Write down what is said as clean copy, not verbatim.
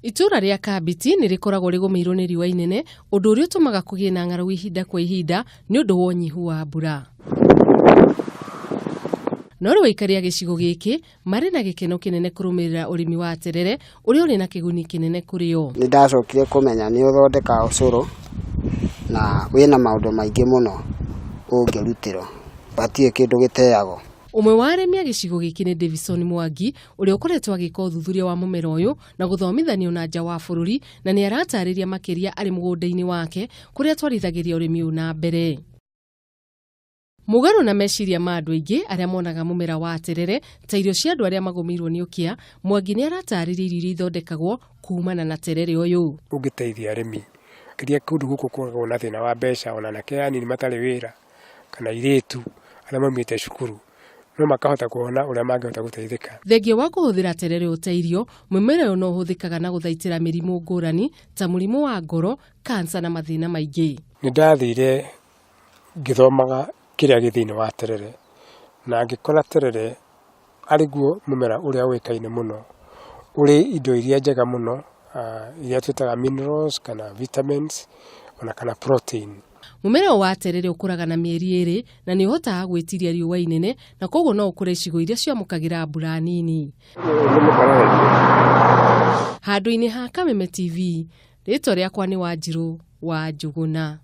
Itũũra rĩa Kambiti nĩ rĩkoragwo rĩgũmĩirwo nĩ riũa inene, ũndũ ũrĩa ũtũmaga kũgĩe na ng'aragu ihinda kwa ihinda nĩ ũndũ wa ũnyihu wa mbura. No rĩu aikari a gĩcigo gĩkĩ marĩ na gĩkeno kĩnene kũrũmĩrĩra ũrĩmi wa terere ũrĩa ũrĩ na kĩguni kĩnene kũrĩ o. Nĩ ndacokire kũmenya nĩ ũthondekaga ũcũrũ na wĩna maũndũ maingĩ mũno ũngĩrutĩrwo, hatirĩ kĩndũ gĩteagwo. Ũmwe wa arĩmi a gĩcigo gĩkĩ nĩ Davison Mwangi ũrĩa ũkoretwo agĩka ũthuthuria wa mũmera ũyũ na gũthomithanio na nja wa bũrũri, na nĩ aratarĩria makĩria arĩ mũgũnda-inĩ wake kũrĩa atwarithagĩria ũrĩmi ũyũ na mbere. Mũgarũ na meciria ma andũ aingĩ arĩa monaga mũmera wa terere ta irio cia andũ arĩa magũmĩirwo nĩ ũkĩa, Mwangi nĩ aratarĩria irio iria ithondekagwo kumana na terere ũyũ. Ũngĩteithia arĩmi makĩria kũndũ gũkũ kwagwo na thĩna wa mbeca, ona anake anini matarĩ wĩra kana airĩtu arĩa maumĩte cukuru no makahota kuona ũrĩa mangĩhota gũteithĩka. Thengia wa kũhũthĩra terere ũyũ ta irio, mũmera ũyũ no ũhũthĩkaga na gũthaitĩra mĩrimũ ngũrani ta mũrimũ wa ngoro, kansa na mathĩna maingĩ. Nĩ ndathire ngĩthomaga kĩrĩa gĩ thĩinĩ wa terere na ngĩkora terere arĩ guo mũmera ũrĩa ũĩkaine mũno, ũrĩ indo iria njega mũno iria twĩtaga minerals kana vitamins ona kana protein. Mũmera ũyũ wa terere ũkũraga na mĩeri 2 na nĩ ũhotaga gwĩtiria riũa inene na koguo no ũkũre icigo iria ciamũkagĩra mbura nini. Handũ-inĩ ha Kameme TV, rĩtwa rĩakwa nĩ Wanjirũ wa Njũgũna.